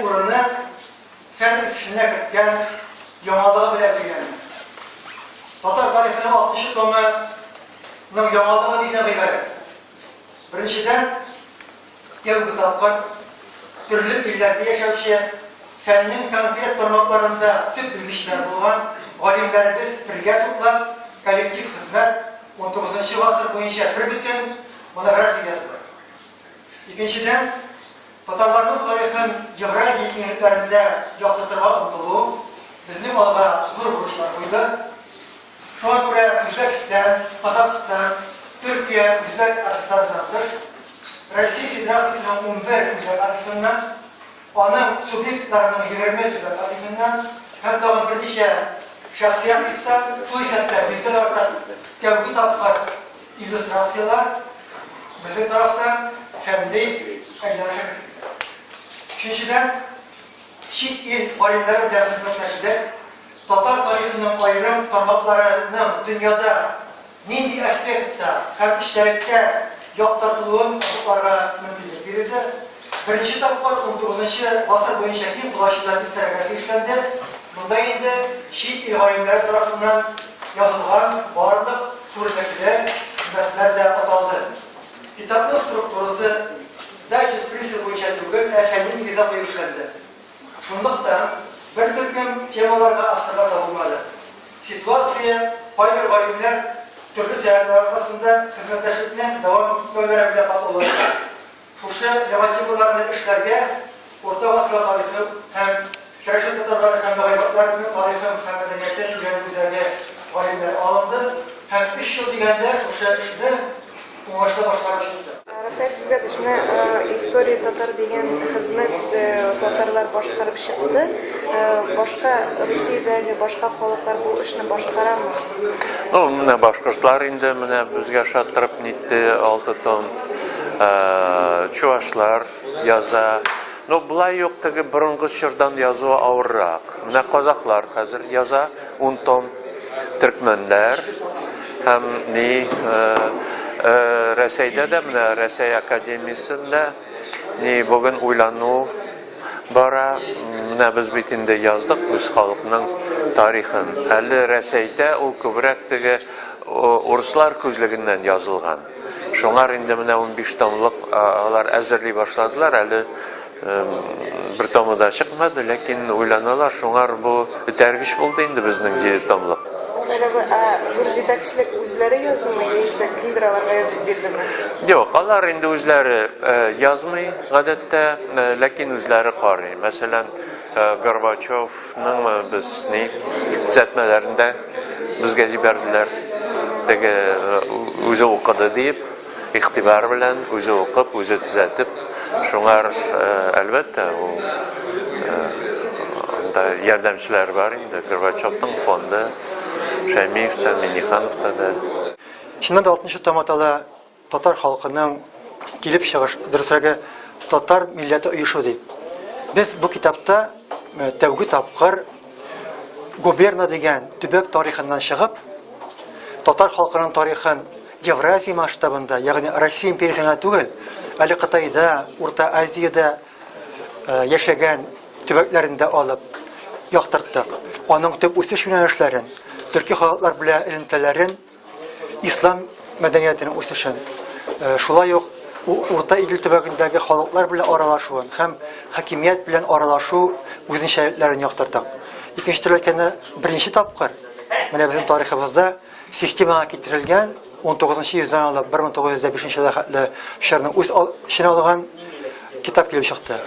Үзенең урыны фән үсешенә керткән яңалыгы белән билгеләнә. Татар тарихының алтынчы томы ның яңалыгы нидән гыйбарәт? Беренчедән, тәүге тапкыр төрле илләрдә яшәүче, фәннең конкрет тармакларында төп белгечләр булган галимнәребез бергә туплап, коллектив хезмәт, унтугызынчы гасыр буенча бербөтен монография язды. Икенчедән, татарларның тарихын Евразия киңлекләрендә яктыртырга омтылу безнең алга зур бурычлар куйды. Шуңа күрә Үзбәкстан, Казахстан, Төркия үзбәк архивларыннан тыш, Россия Федерациясенең 11 үзәк архивыннан, аның субъектларының 20 төбәк архивыннан һәм тагын берничә шәхси архивтан, шул исәптән йөздән артык тәүге тапкыр иллюстрацияләр безнең тарафтан фәнни әйләнешкә кертелде. Өченчедән, чит ил галимнәре белән хезмәттәшлек татар тарихының аерым тармакларының дөньяда нинди аспектта һәм эчтәлектә яктыртылуын ачыкларга мөмкинлек бирелде. Беренче тапкыр унтугызынчы гасыр буенча киң колачлы историография эшләнде. Монда инде чит ил галимнәре тарафыннан язылган барлык күренекле хезмәтләр дә аталды. Китапның структурасы дайджест принцибы буенча түгел, ә фәнни нигездә куеп эшләнде. Шунлыктан, бер төркем темаларга авторлар табылмады. Ситуация кайбер галимнәр төрле сәбәпләр аркасында хезмәттәшлекне дәвам итмәүләре белән катлауланды. Шушы яңа темаларны эшләргә Урта гасырлар тарихы һәм керәшен татарлары һәм ногайбакларының тарихын һәм мәдәниятен өйрәнү үзәге галимнәре алынды һәм өч ел дигәндә шушы эшне уңышлы башкарып чыкты. Рафаэль Сибгатович, менә История татар дигән хезмәт татарлар башкарып чыкты. Башка Русиядәге башка халыклар бу эшне башкарамы? Ну, менә башкортлар инде менә безгә ошаттырып нитте алты том. Чувашлар яза. Ну, болай юк, теге борынгы чордан язуы авыррак. Менә казахлар хәзер яза, ун том. Төркмәннәр һәм ни Рәсәйдә дә менә Рәсәй академиясендә ни бүген уйлану бара. Менә без бит инде яздык үз халыкның тарихын. Әле Рәсәйдә ул күбрәк теге урыслар күзлегеннән язылган. Шуңар инде менә 15 томлык алар әзерли башладылар. Әле бер томы да чыкмады, ләкин уйланалар, шуңар бу этәргеч булды инде безнең җиде томлык. Рафаэль абый, ә зур җитәкчелек үзләре яздымы, яисә кемдер аларга язып бирдеме? Юк, алар инде үзләре язмый гадәттә, ләкин үзләре карый. Мәсәлән, Горбачевның без ни төзәтмәләрен дә безгә җибәрделәр. Теге үзе укыды диеп. Игътибар белән үзе укып, үзе төзәтеп, шуңар, әлбәттә, ул анда ярдәмчеләр бар инде, Горбачевның фонды, Шәймиев та, Миңнеханов та да. Чыннан да алтынчы том атала татар халкының килеп чыгыш, дөресрәге, татар милләте оешу дип. Без бу китапта тәүге тапкыр губерна дигән төбәк тарихыннан чыгып, татар халкының тарихын Евразия масштабында, ягъни Россия империясендә түгел, әле Кытайда, Урта Азиядә э, яшәгән төбәкләрендә алып яктырттык. Аның төп үсеш юнәлешләрен, төрки халыклар белән элемтәләрен, ислам мәдәниятенең үсешен, э, шулай ук Урта Идел төбәгендәге халыклар белән аралашуын һәм хакимият белән аралашу үзенчәлекләрен яктырттык. Икенче төрле әйткәндә, беренче тапкыр менә безнең тарихыбызда Системага китерелгән 19 нчы йөздән алып 1905 елга хәтле чорны үз эченә алган китап килеп чыкты.